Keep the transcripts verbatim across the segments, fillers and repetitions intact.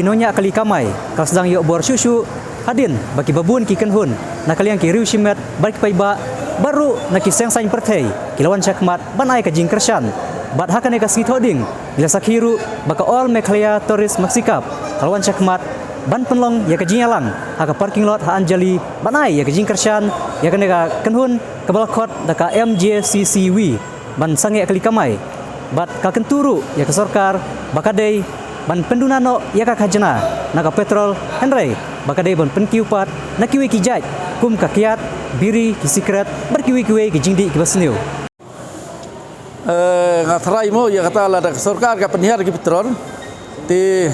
Ki nongñiah kali kamai ka la sdang ïoh bor shuh shuh hadien ba ki babun ki kynhun na ka liang ki riew shimet bad ki paidbah bad ruh na ki seng saiñ pyrthei ki la wan shakhmat ban ai ka jingkyrshan. Bad ha kane ka sngi Thohdieng ngi la sakhi ruh ba ka All Meghalaya Tourist Maxi Cup ka la wan shakhmat ban pynlong ïa ka jingïalang ha ka parking lot ha Anjali ban ai ïa ka jingkyrshan ïa kane ka kynhun kaba la khot da ka M J C C W ban sangeh kali kamai. Bad ka kyntu ruh ïa ka sorkar ba ka dei ban pynduna noh ïa ka khajna na ka petrol, hynrei ba ka dei ban pynkiew pat na kiwei ki jait kum ka kiad, biri, ki sikret bad kiwei kiwei ki jingdih kiba sniew. Eh, nga tharai mo ïa kata, lada ka sorkar ka pynhiar ki petrol, te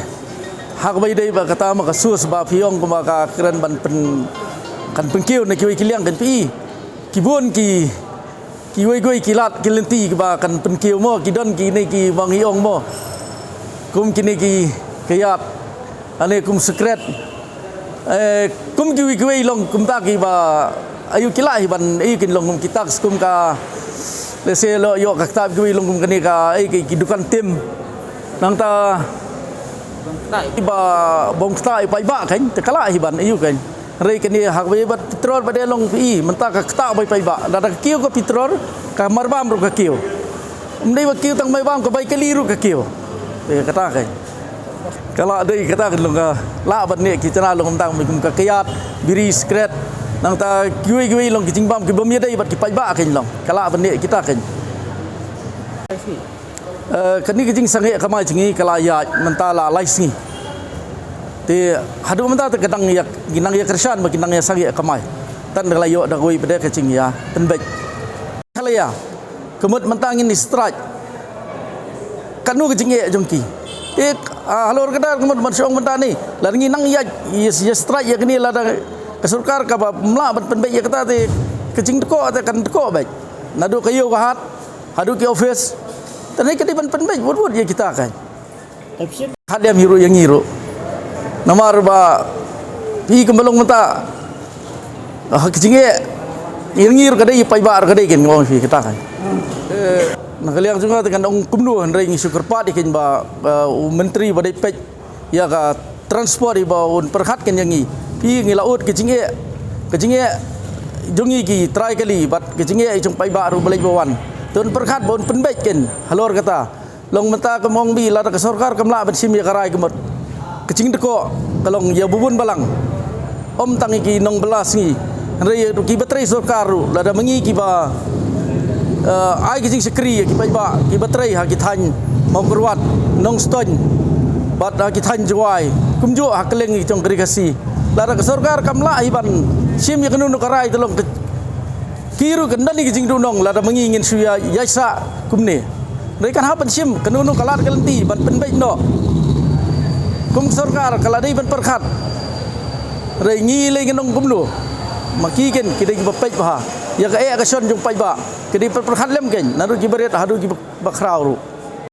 ha kaba ïadei bad kata ma ka sus ba phi ong kumba ka kren ban pyn, kan pynkiew na kiwei ki liang kan phi. Ki bun ki, kiwei kiwei ki lad ki lynti kiba kan pynkiew mo, ki don kine kiba ngi ong mo, kum kine ki kiad, ane kum sikret. Eh, kum kiwei kiwei long kumta kiba, aïu ki lah hi ban, aïu kin long kum ki tax kum ka, lehse lo ïoh ka ktah kiwei long kum kane ka, eh, ki, ki dukan tim. Nangta kiba bong ktah i paidbah kan, te ka lah hi ban, aïu kan. Hynrei kane ha kaba ïadei bad petrol ba dei long phi, mynta ka ktah bai paidbah. Lada ka kiew ka petrol, ka marbam ruh ka kiew. Ym dei ba kiew tang marbam, ka bai kali ruh ka kiew. Eh, kata kan. Ka lah dei kata kan long ka lah ban ne ki tana long tang kum ka kiad, biri, sikret. Nangta kiwei kiwei long ki jingbam kiba ym ïadei bad ki paidbah kan long. Ka lah ban ne kita kan. Eh, kane ka jingsangeh kamai jong ngi ka la ïaid mynta la lai sngi. Te haduh mynta te ka dang ïa, ki nang ïa kyrshan ba ki nang ïa sangeh kamai. Tang da la ïoh da kawei pat de ka jingïa pynbeit. Kala ïa, ka mut mynta ngin ïa strike. Kano ka jingeh jong ki? Te, ah, halor ka dei ka mut ban shong mynta ne. Lada ngi nang ïa, ïa, ïa strike ïa kane lada ka sorkar kaba ym lah ban pynbeit ïa kata te ka jingdkoh te kan dkoh beit. Naduh ka ïew ka hat haduh ki office. Te ne ka dei ban pynbeit wut wut ïa kita kan. Hadem hi ruh ïa ngi ruh. Namar ba phi kumba long mynta, ah, ka jingeh ïa ngi ruh ka dei, paidbah ruh ka dei kan, nga ong phi kata kan. Eh, na ka liang jong nga te kan ong kumno, hynrei ngi shu kyrpad ïa kan ba, ba u myntri ba dei peit ïa ka transport iba un pyrkhat kan ïa ngi. Phi, ngi la ud ka jingeh, ka jingeh jong ngi ki trai kali bad ka jingeh jong paidbah ruh ba leit ba wan. Te un pyrkhat ba un pynbeit kan halor kata. Long mynta ka mong bi lada ka sorkar kam lah ban shim ïa ka rai ka mut. Ka jingdkoh ka long ïa bun balang. Ym tang ïa ki nongbylla sngi. Hynrei ïa ki ba trei sorkar ruh, lada ma ngi kiba, eh, ai ki jingshakri ïa ki paidbah kiba trei ha ki thaiñ Mawkyrwat, Nongstoiñ bad ha ki thaiñ Jowai, kumjuh ha kylleng ki jong ka Ri Khasi. Lada ka sorkar kam lah hi ban shim ïa kano kano ka rai, te long ka, ki ruh kan don ïa ki jingduhnong lada ma ngi ngin shu ïa, ïa sah kumne. Hynrei kan hap ban shim kano kano ka lad ka lynti ban pynbeit noh. Kum sorkar ka la dei ban pyrkhat. Hynrei ngi lei ngin ong kumno. Ma ki kan ki dei kiba peit bha ïa ka eh ka shon jong paidbah. Ki dei pyrkhat lem kan, naduh kiba rit haduh kiba khraw ruh.